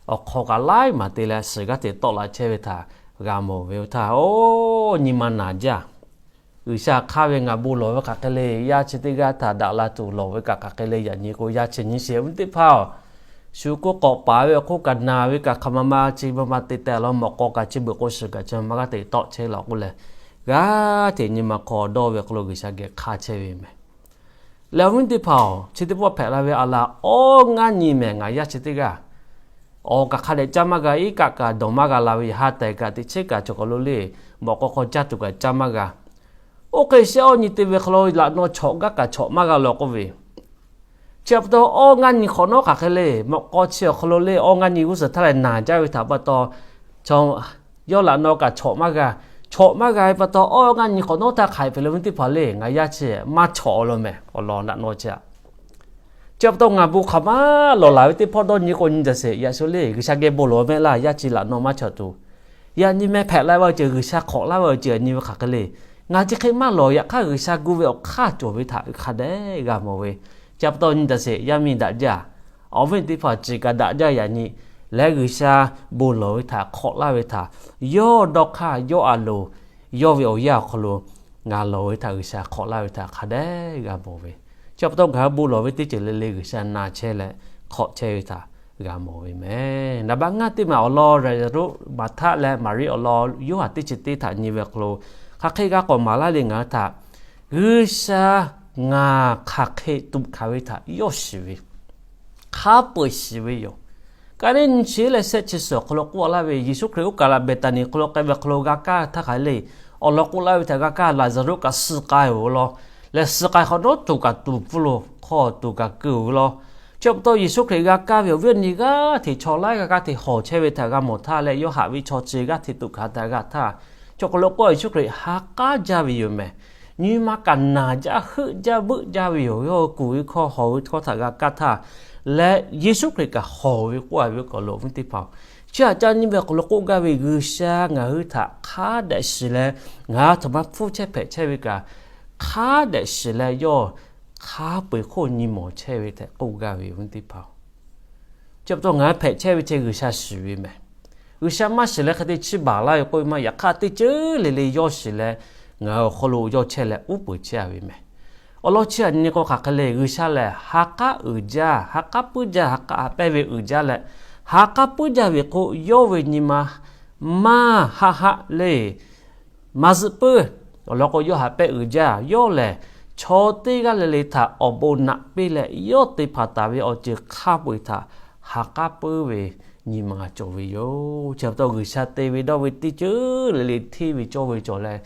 awˬ hk'aw kaꞈ laiˉ maˬ te leh suhˍ g'aˇ hteꞈ tawˆ la chehˇ ve htaꞈ g'a mawˬ ve oˇ htaˇ, oˇ nyi ma naˬ jaˇ. G'uiˬsha hk'aˇ ve ngaˬ bon lawˬ ve hk'aˬ hk'e le, yaˇ chi teˇ g'aˇ htaꞈ daꞈ la tuˬ lawˬ ve kaꞈ hk'aˬ hk'e le, yaꞈ nyi k'o yaˇ chi nyi sheˍ, awˬ viˉ teˇ hpaˍ-oˬ. Shu kuˇ k'awꞈ paˍ ve awˬ hk'oˆ kaꞈ naˬ ve kaꞈ hk'aˬ ma ma chi ma ma te teh law, mawꞈ k'aw kaꞈ chi beuꞈ k'o suhˍ kaꞈ chi ma ma g'aˇ hteꞈ tawˆ chehˇ law k'oˆ leh, g'aˇ hteꞈ nyi ma hk'aw dawˇ ve awˬ hk'aw lo G'uiˬsha geh hk'aˇ chehˇ ve mehˬ. Leh awˬ viˉ teˇ hpaˍ-oˬ, chi teˇ pawˆ hpehꞈ la ve a laˬ awˬ ngaˇ nyi mehˬ, ngaˬ yaˇ chi teˇ g'aˇ awˬ kaꞈ hk'a dehꞈ caˇ maˇ g'a, iˉ kaˆ kaꞈ dawˬ maˇ g'a la ve, ha tehˬ kaꞈ teꞈ chiˉ kaꞈ cawˬ kaˬ lo le, mawꞈ k'aw hk'aw caˇ tuˬ kaꞈ caˇ maˇ g'a. Oˇ hk'e shehˆ awˇ nyi te ve hk'aw lo laꞈ naw chawꞈ gaˇ kaꞈ chawꞈ maˇ g'a law k'oˆ ve. Chi pa taw awˇ ngaˇ nyi hk'awꞈ nawˉ hk'aˬ hk'e le, mawꞈ k'aw chi awˬ hk'aw lo le awˇ ngaˇ nyi g'uˇ suhˍ htaˇ leh naˬ jaˇ ve htaꞈ pa taw, yawˇ laꞈ naw kaꞈ chawꞈ maˇ g'a. Chawꞈ maˇ g'a ve pa taw awˇ ngaˇ nyi hk'awꞈ nawˉ htaˇ hk'aiˍ hpehꞈ le, awˬ viˉ teˇ hpaˍ le, ngaˬ yaˇ chi maˇ chawꞈ law mehˬ, awˬ lawn laꞈ naw chi a. Chi pa taw ngaˬ bon hk'aˬ ma lawˬ laˬ ve teˇ hpawˇ dawˇ nyi k'o nyi daꞈ sheˍ, yaꞈ shu le G'uiˬsha geh bon lawˬ mehˆ laˇ, yaˇ chi laꞈ naw maˇ chawꞈ tuˬ. Yaꞈ nyi meh hpehꞈ la ve awˬ ceuˬ, G'uiˬsha hk'awꞈ laˇ ve awˬ ceuˬ yaꞈ nyi ve hk'aˬ hk'e le. Ngaˬ chi hk'e maˇ lawˬ, yaꞈ hk'aˇ G'uiˬsha gu ve awˬ hk'aˇ cawˬ ve htaꞈ hk'a dehꞈ g'a mawˬ ve. Chi pa taw nyi daꞈ sheˍ, yaˇ miˇ daꞈ jaˇ, awˬ viˉ teˇ hpaˍ ciˬ kaꞈ daꞈ jaˇ, yaꞈ nyi leh G'uiˬsha bon lawˬ ve htaꞈ hk'awꞈ laˇ ve htaꞈ yawˇ dawˇ hk'aˇ yawˇ a loˍ, yawˇ ve awˬ yanˇ awˬ hk'aw lo ngaˬ lawˬ ve htaꞈ G'uiˬsha hk'awꞈ laˇ ve htaꞈ hk'a dehꞈ g'a mawˬ ve. Chi pa taw ngaˬ hui bon lawˬ ve teˇ ceuˬ le le G'uiˬsha na chehˇ leh hk'awꞈ chehˇ ve htaꞈ g'a mawˬ ve mehˬ. Naˍ baˆ ngaˇ teˇ maˬ awˬ lawn Laˍzaˍruˆ, Maˍhtaˆ leh Maˍriˆ awˬ lawn Yoˇhanˬ teˇ chi teˇ htaꞈ nyi ve awˬ hk'aw lo, hk'aˬ hk'e g'a k'awꞈ maˍ laˇ le ngaˬ hui htaꞈ, G'uiˬsha ngaˬ hk'aˬ hk'e tuꞈ hkanˍ ve htaꞈ yawˇ shiˍ ve, hk'a peu-eˬ shiˍ ve yoˬ. Ka neˉ nyi chi leh shehˆ chi suhˍ awˬ hk'aw lo k'oˆ laˇ ve, Yeˍsuˆ Hkriꞈ oˇ kaˬ la Behˍtaˍniˍ hk'aw lo k'ai ve hk'aw lo g'a kaˇ htaˇ hk'aˬ le, awˬ lawn k'oˆ laˇ ve htaꞈ g'a kaˇ, Laˍzaˍruˆ kaꞈ suh k'ai-oˬ ve law, leh suh k'ai hk'awꞈ nawˉ tuˬ kaꞈ tuˍ pfuhˇ lo hk'aw tuˬ kaꞈ keu-oˬ ve law. Chi pa taw Yeˍsuˆ Hkriꞈ g'a kaˇ ve awˬ viˉ awˬ nyi g'aˇ hteꞈ chaw laiˉ g'a g'aˇ hteꞈ hawˬ chehˇ ve htaꞈ g'a mawˬ htaˇ leh, yawˇ haꞈ ve chaw chi g'aˇ hteꞈ tuꞈ hkanˍ htaꞈ g'a htaˇ, chi awˬ hk'aw lo k'oˆ Yeˍsuˆ Hkriꞈ ha k'aˉ jaˇ ve yoˬ mehˬ. Nyi ma kaꞈ naˬ jaˇ, heuˆ jaˇ, veuˆ jaˇ ve yoˬ. Yawˇ kuˬ ve hkawˇ hawˬ ve hkawˇ htaꞈ g'a kaˇ htaˇ leh, Yeˍsuˆ Hkriꞈ kaꞈ hawˬ ve k'oˆ a ve awˬ hk'aw lo awˬ viˉ teˇ hpaˍ-oˬ, chi htaꞈ ca nyi ve awˬ hk'aw lo k'oˆ gaˇ ve, G'uiˬsha ngaˬ hui htaꞈ hk'a dehꞈ shiˍ leh, ngaˬ hui a htoꞈ ma hpfuhˇ chehˇ hpehꞈ chehˇ ve kaꞈ, hk'a dehꞈ shiˍ leh yawˇ hk'a peu-eˬ hk'oˆ nyi mawˬ chehˇ ve tehꞈ k'oˆ gaˇ ve awˬ viˉ teˇ hpaˍ-oˬ. Chi pa taw ngaˬ hui hpehꞈ chehˇ ve chi G'uiˬsha shiˍ ve mehˬ. G'uiˬsha maˇ shiˍ leh hk'e te chiˇ baˬ laˇ ve k'oˆ ve maˇ, yaꞈ hk'aˇ teˇ ceuˬ le le yawˇ shiˍ leh ngaˬ hui awˬ hk'aw lo yawˇ chehˇ leh uˉ peunˍ chehˇ a ve mehˬ. Awˬ lawn chi htaꞈ nyi k'o hk'aˬ hk'e le, G'uiˬsha lehˬ ha k'aˉ uiˍ jaˇ, ha k'aˉ puiˉ jaˇ, ha k'aˉ haꞈ pehnˇ ve uiˍ jaˇ leh, ha k'aˉ puiˉ jaˇ ve k'o, yawˇ ve nyi ma maˇ haˆ haˆ le maˇ zuhˆ puiˉ. Awˬ lawn k'o, yawˇ haꞈ pehnˇ uiˍ jaˇ. Yawˇ lehˬ, chaw teˇ g'aˇ le le htaꞈ awˬ bon naꞈ piˇ leh, yawˇ te hpanˍ taˍ ve awˬ ceuˬ hk'a peu-eˬ htaꞈ ha k'aˉ puiˉ ve nyi ma cawˬ ve yoˬ. Chi pa taw G'uiˬsha te ve dawˇ ve teˇ ceuˬ le le hteˇ ve cawˇ ve cawˬ leh,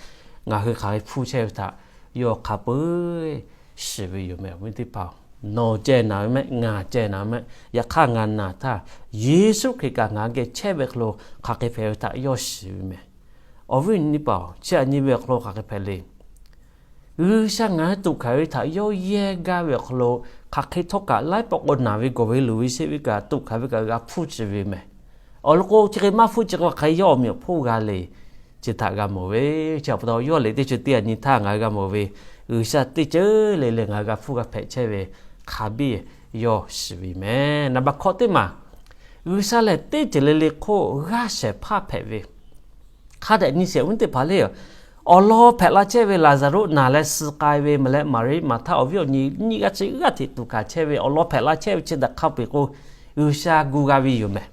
ngaˬ hui hk'aˬ hk'e hpfuhˇ chehˇ ve htaꞈ yawˇ hk'a peu-eˬ shiˍ ve yoˬ mehˬ. Awˬ viˉ teˇ hpaˍ-oˬ, nawˬ ceh naˍ ve mehˆ, ngaˬ ceh naˍ ve mehˆ, yaꞈ hk'aˇ ngaˬ naˬ htaˇ, Yeˍsuˆ Hkriꞈ kaꞈ ngaˬ hui geh chehˇ ve hk'aw lo hk'aˬ hk'e hpehꞈ ve htaꞈ yawˇ shiˍ ve mehˬ. Awˬ viˉ awˬ nyi teˇ hpaˍ-oˬ, chi htaꞈ nyi ve awˬ hk'aw lo hk'aˬ hk'e hpehꞈ le. G'uiˬsha ngaˬ hui tuꞈ hkanˍ ve htaꞈ yawˇ yehˇ gaˇ ve awˬ hk'aw lo, hk'aˬ hk'e htawˇ kaꞈ laiˉ pawˆ k'o naˬ ve gawˬ ve luˬ ve sheˆ ve kaꞈ tuꞈ hkanˍ ve kaꞈ g'a hpfuhˇ ci ve mehˬ. Awˬ lawn k'o, chi hk'e maˇ hpfuhˇ ci k'o, hk'aˬ hk'e yawˇ awˬ meꞈ awˬ hponˇ g'a le. Chi htaꞈ g'a mawˬ ve, chi pa taw yawˇ lehˬ teˇ ceuˬ teˇ htaꞈ nyi htaˇ ngaˬ hui g'a mawˬ ve, G'uiˬsha teˇ ceuˬ le le ngaˬ hui g'a hpfuhˇ g'a hpehꞈ chehˇ ve hk'a biˇ yawˇ shiˍ ve mehˬ. Naˍ baˬ hkawꞈ teˇ maˬ, G'uiˬsha lehˬ teˇ ceuˬ le le hk'oˆ g'aˇ shehˍ hpaˇ hpehꞈ ve. Hk'a dehꞈ nyi sheˍ awˬ viˉ teˇ hpaˍ le, awˬ lawn hpehꞈ la chehˇ ve Laˍzaˍruˆ naˬ leh suh k'ai ve meh leh, Maˍriˆ, Maˍhtaˆ awˬ viˉ awˬ nyi nyiˇ g'aˇ chi g'aˇ hteꞈ tuꞈ hkanˍ chehˇ ve awˬ lawn hpehꞈ la chehˇ ve chi daꞈ hk'a peu-eˬ k'o, G'uiˬsha gu g'a ve yoˬ meh.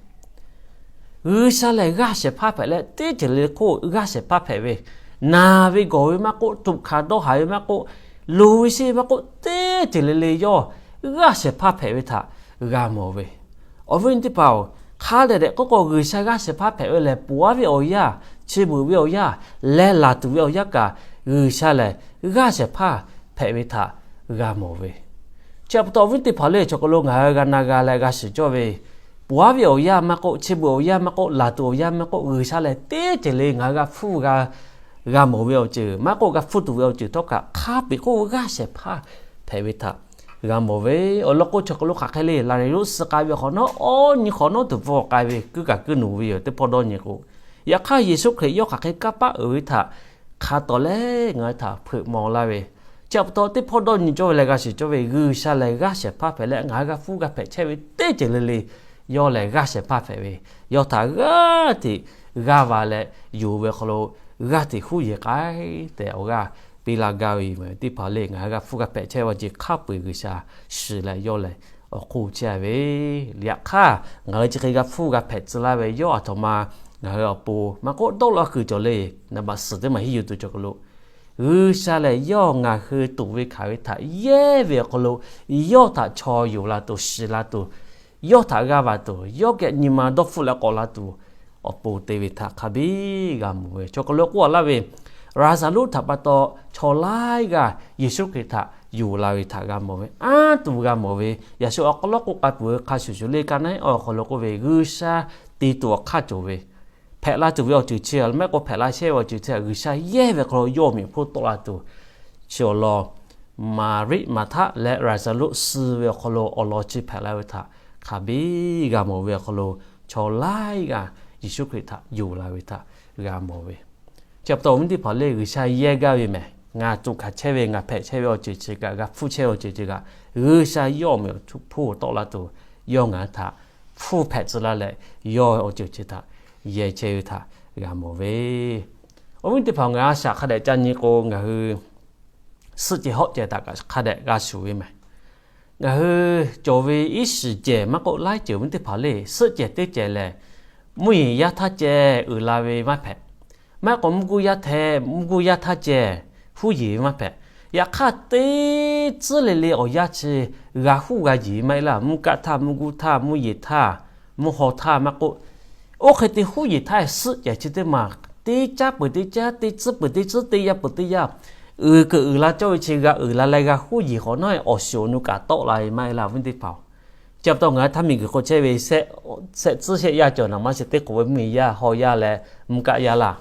G'uiˬsha lehˬ g'aˇ shehˍ hpaˇ hpehꞈ leh, teˇ ceuˬ le le hk'oˆ g'aˇ shehˍ hpaˇ hpehꞈ ve, naˬ ve gawˬ ve maˇ k'oˆ, tuꞈ hkanˍ dawˇ haˍ ve maˇ k'oˆ, loˍ ve sheˆ ve maˇ k'oˆ, teˇ ceuˬ le le yawˇ g'aˇ shehˍ hpaˇ hpehꞈ ve htaꞈ g'a mawˬ ve. Awˬ viˉ teˇ hpaˍ-oˬ, hk'a dehꞈ dehꞈ k'oˆ k'o, G'uiˬsha g'aˇ shehˍ hpaˇ hpehꞈ ve lehˬ, poˬ aˉ ve awˬ yanˇ, chi beuꞈ ve awˬ yanˇ, leh laˬ tuˬ ve awˬ yanˇ kaꞈ, G'uiˬsha lehˬ g'aˇ shehˍ hpaˇ hpehꞈ ve htaꞈ g'a mawˬ ve. Chi pa taw awˬ viˉ teˇ hpaˍ le, chaw hk'aw lo ngaˬ hui g'a na g'a leh g'a shiˍ cawˇ ve, poˬ aˉ ve awˬ yanˇ maˇ k'oˆ, chi beuꞈ awˬ yanˇ maˇ k'oˆ, laˬ tuˬ awˬ yanˇ maˇ k'oˆ, G'uiˬsha lehˬ teˇ ceuˬ le ngaˬ hui g'a hpuˇ g'a g'a mawˬ ve awˬ ceuˬ maˇ k'oˆ, g'a hpuˇ tuˬ ve awˬ ceuˬ htawˇ kaꞈ hk'a peu-eˬ hk'oˆ g'aˇ shehˍ hpaˇ hpehꞈ ve htaꞈ g'a mawˬ ve. Awˬ lawn k'o, chaw hk'aw lo hk'aˬ hk'e le, Laˍzaˍruˆ suh k'ai ve hk'awꞈ nawˉ, awˬ nyi hk'awꞈ nawˉ tuˬ bvuhꞈ k'ai ve, kuiˉ kaꞈ kuiˉ nuˬ ve yoˬ, teˇ hpawˇ dawˇ nyi k'o. Yaꞈ hk'aˇ, Yeˍsuˆ Hkriꞈ yawˇ hk'aˬ hk'e kanˇ paˆ uiˍ ve htaꞈ hk'a tawˍ leh ngaˬ hui htaꞈ hpeuꞈ maw laˇ ve. Chi pa taw teˇ hpawˇ dawˇ nyi cawˇ ve leh g'a shiˍ cawˇ ve, G'uiˬsha lehˬ g'aˇ shehˍ hpaˇ hpehꞈ leh, ngaˬ hui g'a hpuˇ g'a hpehꞈ chehˇ ve teˇ ceuˬ le le, yawˇ lehˬ g'aˇ shehˍ hpaˇ hpehꞈ ve, yawˇ htaꞈ g'aˇ hteꞈ g'aˇ va leh yonˍ ve awˬ hk'aw lo g'aˇ hteꞈ huˉ yeˬ k'ai tehꞈ awˬ g'aˇ piˇ laˇ gaˇ ve yoˬ meh. Teˇ hpaˍ le, ngaˬ hui g'a hpuˇ g'a hpehꞈ chehˇ ve awˬ ceuˬ hk'a peu-eˬ G'uiˬsha shiˍ leh yawˇ lehˬ awˬ hk'oˆ chehˇ ve. Yaꞈ hk'aˇ, ngaˬ hui chi hk'e g'a hpuˇ g'a hpehꞈ tcuh laˇ ve yawˇ aˬ htoꞈ ma ngaˬ hui awˬ pon maˇ k'oˆ dawˇ law kuiˬ cawˬ le. Naˍ baꞈ suhˍ teˇ maˬ hiˉ yuˬ tuˬ chaw hk'aw lo, G'uiˬsha lehˬ yawˇ ngaˬ hui tuꞈ ve hkanˍ ve htaꞈ yehˇ ve awˬ hk'aw lo, yawˇ htaꞈ chaw yonˍ la tuˬ, shiˍ la tuˬ, yawˇ htaꞈ g'aˇ va tuˬ, yawˇ geh nyi ma dawˇ hpfuhˆ leh k'awꞈ la tuˬ awˬ pon te ve htaꞈ hk'a biˇ g'a mawˬ ve. Chaw hk'aw lo k'oˆ a laˇ ve, Laˍzaˍruˆ htaꞈ pa taw chaw laiˉ g'aˇ Yeˍsuˆ Hkriꞈ htaꞈ yonˍ la ve htaꞈ g'a mawˬ ve, anˉ tuˬ g'a mawˬ ve. Yaꞈ shu awˬ hk'aw lo k'oˆ k'ai peuˬ ve hk'a shuˍ shuˍ le, ka naˉ awˬ hk'aw lo k'oˆ ve, G'uiˬsha te tuˬ awˬ hk'aˇ cawˬ ve, hpehꞈ la tuˬ ve awˬ ceuˬ chi, maˇ heˆ k'o hpehꞈ la chehˇ ve awˬ ceuˬ chi, G'uiˬsha yehˇ ve hk'aw lo yawˇ awˬ meꞈ awˬ hponˇ tawˆ la tuˬ, chi awˬ lawn Maˍriˆ, Maˍhtaˆ leh Laˍzaˍruˆ suh ve awˬ hk'aw lo awˬ lawn chi hpehꞈ la ve htaꞈ hk'a biˇ g'a mawˬ ve awˬ hk'aw lo, chaw laiˉ g'aˇ Yeˍsuˆ Hkriꞈ htaꞈ yonˍ la ve htaꞈ g'a mawˬ ve. Chi pa taw awˬ viˉ teˇ hpaˍ le, G'uiˬsha yehˇ gaˇ ve mehˬ. Ngaˬ tuꞈ hkanˍ chehˇ ve, ngaˬ hpehꞈ chehˇ ve awˬ ceuˬ chi kaꞈ, g'a hpuˇ chehˇ ve awˬ ceuˬ chi kaꞈ, G'uiˬsha yawˇ awˬ meꞈ awˬ hponˇ tawˆ la tuˬ, yawˇ ngaˬ hui htaꞈ hpuˇ hpehꞈ tcuh laˇ leh, yawˇ awˬ ceuˬ chi htaꞈ yehˇ chehˇ ve htaꞈ g'a mawˬ ve. Awˬ viˉ teˇ hpaˍ, ngaˬ a shaꞈ hk'a dehꞈ ca nyi k'o, ngaˬ hui suhˆ cehˬ hawˆ cehˬ htaꞈ kaꞈ hk'a dehꞈ g'a shuˍ ve mehˬ. Ngaˬ hui cawˬ ve iˉ shiˍ cehˬ maˇ k'oˆ, laiˉ ceuˬ awˬ viˉ teˇ hpaˍ le, suhˆ cehˬ teˇ cehˬ lehˬ, mvuhˇ yeˬ yaˇ htaˇ ceh uiˍ la ve maˇ hpehꞈ. Maˇ heˆ k'o mvuhˇ guˇ yaˇ htaˇ, mvuhˇ guˇ yaˇ htaˇ ceh huˉ yeˬ ve maˇ hpehꞈ. Yaꞈ hk'aˇ, teˇ tcuhˉ le le awˬ yanˇ chi g'a huˉ g'a yeˬ ve maˇ heˆ laˇ. Mvuhˇ kaˆ htaˇ, mvuhˇ guˇ htaˇ, mvuhˇ yeˬ htaˇ, mvuhˇ haw htaˇ maˇ k'oˆ, oˇ hk'e te huˉ yeˬ htaˇ, suhˆ cehˬ chi teˇ maˬ teˇ caˉ peuˬ teˇ caˉ, teˇ tcuhˉ peuˬ teˇ tcuhˉ, teˇ yanˇ peuˬ teˇ yanˇ, uiˍ keuˬ uiˍ la cawˇ ve chi g'a uiˍ la leh g'a huˉ yeˬ hk'awꞈ nawˉ, awˬ shiˍ awˬ nu kaꞈ tawˆ la ve maˇ heˆ laˇ, awˬ viˉ teˇ hpaˍ-oˬ. Chi pa taw ngaˬ hui htaˇ miˬguiˬ hk'oˆ chehˇ ve shehˆ tcuhˉ shehˆ yaˇ cawˬ naˍ maˇ sheˍ teˇ k'oˍ ve mvuhˇ yeˬ yaˇ, haw yaˇ leh mvuhˇ kaˆ yaˇ laˇ.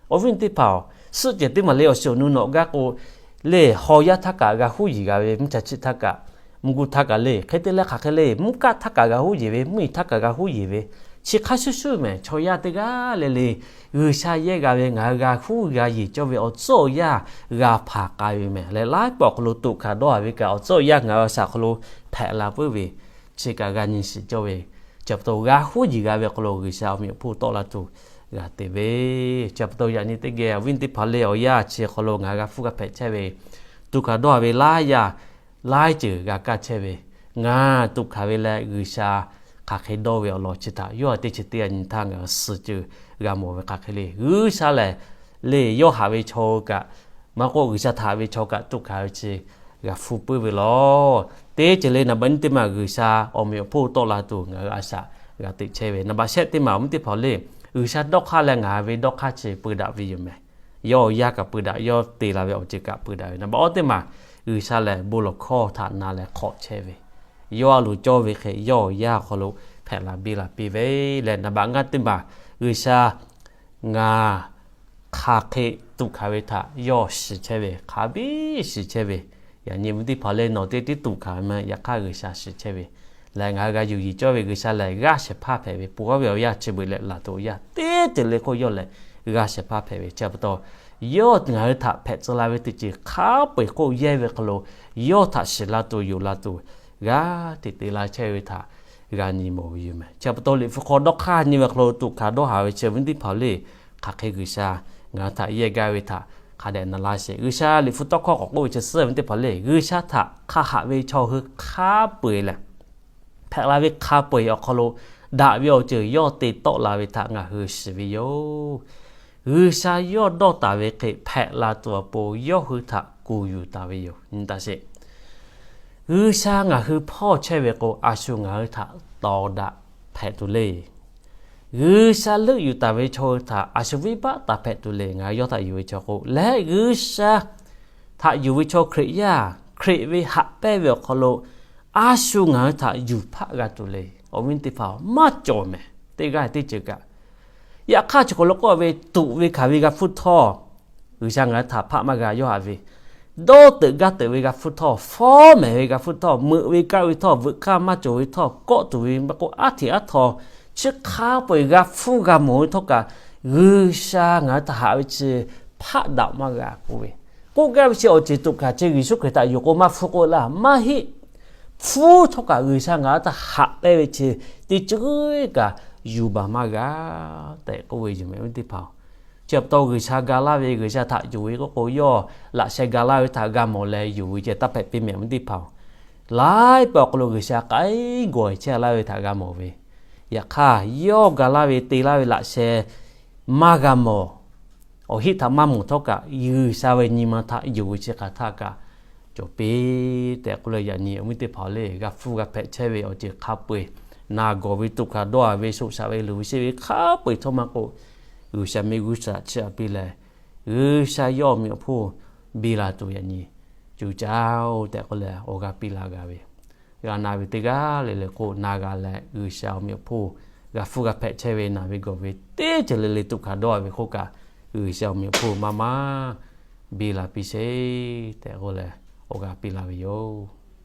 Awˬ viˉ teˇ hpaˍ-oˬ, suhˆ cehˬ teˇ maˬ le awˬ shiˍ awˬ nu nawꞈ gaˇ k'o, le haw yaˇ htaˇ kaꞈ g'a huˉ yeˬ g'a ve, mvuhˇ cha chiˆ htaˇ kaꞈ, mvuhˇ guˇ htaˇ kaꞈ le, hk'e te leh hk'aˬ hk'e le, mvuhˇ kaˆ htaˇ kaꞈ g'a huˉ yeˬ ve, mvuhˇ yeˬ htaˇ kaꞈ g'a huˉ yeˬ ve, chi hk'a shuˍ shuˍ mehˬ. Chaw yaˇ teˇ g'aˇ le le G'uiˬsha yehˇ g'a ve, ngaˬ hui g'a huˉ g'a yeˬ cawˇ ve awˬ tcuhˉ awˬ yanˇ g'a hpanˍ k'ai ve mehˬ. Leh laiˉ pawˆ awˬ hk'aw lo toꞈ hkanˍ dawˇ haˍ ve kaꞈ, awˬ tcuhˉ awˬ yanˇ ngaˬ hui a shaꞈ hk'aw lo hpehꞈ la puiˉ ve, chi kaꞈ g'a nyi shiˍ cawˇ ve. Chi pa taw g'a huˉ yeˬ g'a ve awˬ hk'aw lo G'uiˬsha awˬ meꞈ awˬ hponˇ tawˆ la tuˬ g'a te ve. Chi pa taw yaꞈ nyi teˇ geh awˬ viˉ teˇ hpaˍ le, awˬ yanˇ chi hk'aw lo ngaˬ hui g'a hpuˇ g'a hpehꞈ chehˇ ve, toꞈ hkanˍ dawˇ haˍ ve laiˉ yaˇ laiˉ ceuˬ g'a kaˇ chehˇ ve, ngaˬ toꞈ hkanˍ ve leh G'uiˬsha hk'aˬ hk'e dawˇ ve awˬ lawn chi htaꞈ yawˇ htaꞈ teˇ chi teˇ g'aˇ nyi htaˇ ngaˬ hui suh ceuˬ g'a mawˬ ve hk'aˬ hk'e le. G'uiˬsha lehˬ le, yawˇ haꞈ ve chaw kaꞈ, maˇ k'oˆ G'uiˬsha htaꞈ haꞈ ve chaw kaꞈ toꞈ hkanˍ ve chi g'a hpuˇ puiˉ ve lawˬ. Teˇ ceuˬ le naˍ baꞈ nyiˇ teˇ maˬ G'uiˬsha awˬ meꞈ awˬ hponˇ tawˆ la tuˬ ngaˬ hui a shaꞈ g'a teꞈ chehˇ ve. Naˍ baꞈ shehˆ teˇ maˬ awˬ viˉ teˇ hpaˍ le, G'uiˬsha dawˇ hk'aˇ leh ngaˬ hui ve dawˇ hk'aˇ chi peu daꞈ ve yoˬ mehˬ. Yawˇ awˬ yanˇ kaꞈ peu daꞈ, yawˇ te la ve awˬ ceuˬ kaꞈ peu daꞈ ve. Naˍ baꞈ awˇ teˇ maˬ, G'uiˬsha lehˬ bon lawˬ hkawˇ htaꞈ na leh hk'awꞈ chehˇ ve, yawˇ a loˍ cawˇ ve hk'e yawˇ awˬ yanˇ awˬ hk'aw lo hpehꞈ la biˇ la piˇ ve leh, naˍ baꞈ ngaˇ teˇ maˬ, G'uiˬsha ngaˬ hk'aˬ hk'e toꞈ hkanˍ ve htaꞈ yawˇ shiˍ chehˇ ve, hk'a biˇ shiˍ chehˇ ve. Yaꞈ nyi awˬ viˉ teˇ hpaˍ le, nawˬ teˇ tiˉ toꞈ hkanˍ ve maˇ heˆ, yaꞈ hk'aˇ G'uiˬsha shiˍ chehˇ ve. Leh ngaˬ hui g'a yuˬ yeˬ cawˇ ve G'uiˬsha lehˬ g'aˇ shehˍ hpaˇ hpehꞈ ve, poˬ aˉ ve awˬ yanˇ chi beuꞈ leh laˬ tuˬ awˬ yanˇ teˇ ceuˬ le hk'oˆ yawˇ lehˬ g'aˇ shehˍ hpaˇ hpehꞈ ve. Chi pa taw yawˇ ngaˬ hui htaꞈ hpehꞈ tcuh la ve teˇ ceuˬ hk'a peu-eˬ hk'oˆ yehˇ ve hk'aw lo, yawˇ htaꞈ shiˍ la tuˬ yonˍ la tuˬ g'aˇ hteꞈ te la chehˇ ve htaꞈ g'a nyi mawˬ ve yoˬ mehˬ. Chi pa taw Liꞈ hpu hk'aw dawˇ hk'aˇ nyi ve hk'aw lo tuꞈ hkanˍ dawˇ haˍ ve chi awˬ viˉ teˇ hpaˍ le, hk'aˬ hk'e G'uiˬsha ngaˬ hui htaꞈ yehˇ gaˇ ve htaꞈ hk'a dehꞈ na laˇ sheˍ. G'uiˬsha Liꞈ hpu tawˇ hkawˇ k'awꞈ k'oˆ ve chi suhˉ ve teˇ hpaˍ le, G'uiˬsha htaꞈ hk'a haꞈ ve chaw hui hk'a peu-eˬ lehˬ, hpehꞈ la ve hk'a peu-eˬ awˬ hk'aw lo daꞈ ve awˬ ceuˬ yawˇ te tawˆ la ve htaꞈ ngaˬ hui shiˍ ve yoˬ. G'uiˬsha yawˇ dawˇ taˍ ve hk'e hpehꞈ la tuˬ awˬ pon yawˇ hui htaꞈ kuˬ yuˬ taˍ ve yoˬ. Nyi taˇ sheˍ. G'uiˬsha ngaˬ hui hpawˇ chehˇ ve k'o, a shu ngaˬ hui htaꞈ tawˍ daꞈ hpehꞈ tuˬ le. G'uiˬsha leuˆ yuˬ taˍ ve chaw hui htaꞈ a shu venˇbaˆ taˍ hpehꞈ tuˬ le. Ngaˬ hui yawˇ htaꞈ yuˬ ve chaw k'o leh, G'uiˬsha htaꞈ yuˬ ve chaw Hkriꞈ yaˇ, Hkriꞈ ve haꞈ pehnˇ ve awˬ hk'aw lo a shu ngaˬ hui htaꞈ yuˬ hpaˆ g'a tuˬ le. Awˬ viˉ teˇ hpaˍ maˇ cawˬ mehˍ, teˇ g'aˇ teˇ ceuˬ kaꞈ. Yaꞈ hk'aˇ, chi hk'aw lo k'oˆ ve, tuꞈ ve hkanˍ ve g'a hpfuhˇ htawˇ, G'uiˬsha ngaˬ hui htaꞈ hpaˆ maˇ g'a yawˇ haꞈ ve, dawˇ teuꞈ gaˇ teuꞈ ve g'a hpfuhˇ htawˇ, fawˉ mehˍ ve g'a hpfuhˇ htawˇ, meuꞈ ve kaˆ ve htawˇ, veuꞈ hk'aˇ maˇ cawˬ ve htawˇ, kawˆ tuˬ ve maˇ k'oˆ, aˉ hteꞈ aˉ htaw, chi hk'a peu-eˬ g'a hpfuhˇ g'a mawˬ ve htawˇ kaꞈ, G'uiˬsha ngaˬ hui htaꞈ haꞈ ve chi hpaˆ daꞈ maˇ g'a k'oˆ ve, k'oˆ gaˇ ve chi awˬ ceuˬ tuꞈ hkanˍ chi Yeˍsuˆ Hkriꞈ htaꞈ yuˬ k'o maˇ hpfuhˇ k'oˆ laˇ. Maˇ heˆ. Hpfuhˇ htawˇ kaꞈ G'uiˬsha ngaˬ hui htaꞈ haꞈ pehnˇ ve chi teˇ ceuˬ kaꞈ yuˬ baˬ maˇ g'a tehꞈ k'oˆ ve yoˬ mehˍ, awˬ viˉ teˇ hpaˍ-oˬ. Chi pa taw G'uiˬsha ga laˇ ve, G'uiˬsha htaꞈ yuˬ ve k'oˆ k'o, yawˇ laꞈ sheh ga laˇ ve htaꞈ g'a mawˬ leh yuˬ ve ceh taˇ hpehꞈ piˇ mehˍ, awˬ viˉ teˇ hpaˍ-oˬ. Laiˉ peuˬ awˬ hk'aw lo G'uiˬsha k'ai gawˬ chehˇ laˇ ve htaꞈ g'a mawˬ ve. Yaꞈ hk'aˇ, yawˇ ga laˇ ve te laˇ ve laꞈ sheh maˇ g'a mawˬ, awˬ heˆ htaꞈ maˇ mawˬ htawˇ kaꞈ, G'uiˬsha ve nyi ma htaꞈ yuˬ ve chi hk'aˬ htaˇ kaꞈ cawˬ piˇ tehꞈ k'oˆ leh, yaꞈ nyi awˬ viˉ teˇ hpaˍ le, g'a hpfuhˇ g'a hpehꞈ chehˇ ve awˬ ceuˬ hk'a peu-eˬ, na gawˬ ve, tuꞈ hkanˍ dawˇ haˍ ve, shoꞈ shaꞈ ve, luˬ ve sheˆ ve hk'a peu-eˬ htawˇ maˇ k'oˆ, G'uiˬsha miˬguiˬ htaꞈ chiˇ aꞈ piˇ leh, G'uiˬsha yawˇ awˬ meꞈ awˬ hponˇ biˇ la tuˬ yaꞈ nyi cuˇ caˇ-oˬ tehꞈ k'oˆ leh awˬ g'aˇ piˇ laˇ g'a ve. G'a na ve teˇ g'aˇ le le k'o, na g'a leh G'uiˬsha awˬ meꞈ awˬ hponˇ g'a hpfuhˇ g'a hpehꞈ chehˇ ve, na ve gawˬ ve teˇ ceuˬ le le tuꞈ hkanˍ dawˇ ve k'oˆ kaꞈ, G'uiˬsha awˬ meꞈ awˬ hponˇ maˇ maˇ biˇ la piˇ sheˍ tehꞈ k'oˆ leh awˬ g'aˇ piˇ laˇ ve yoˬ.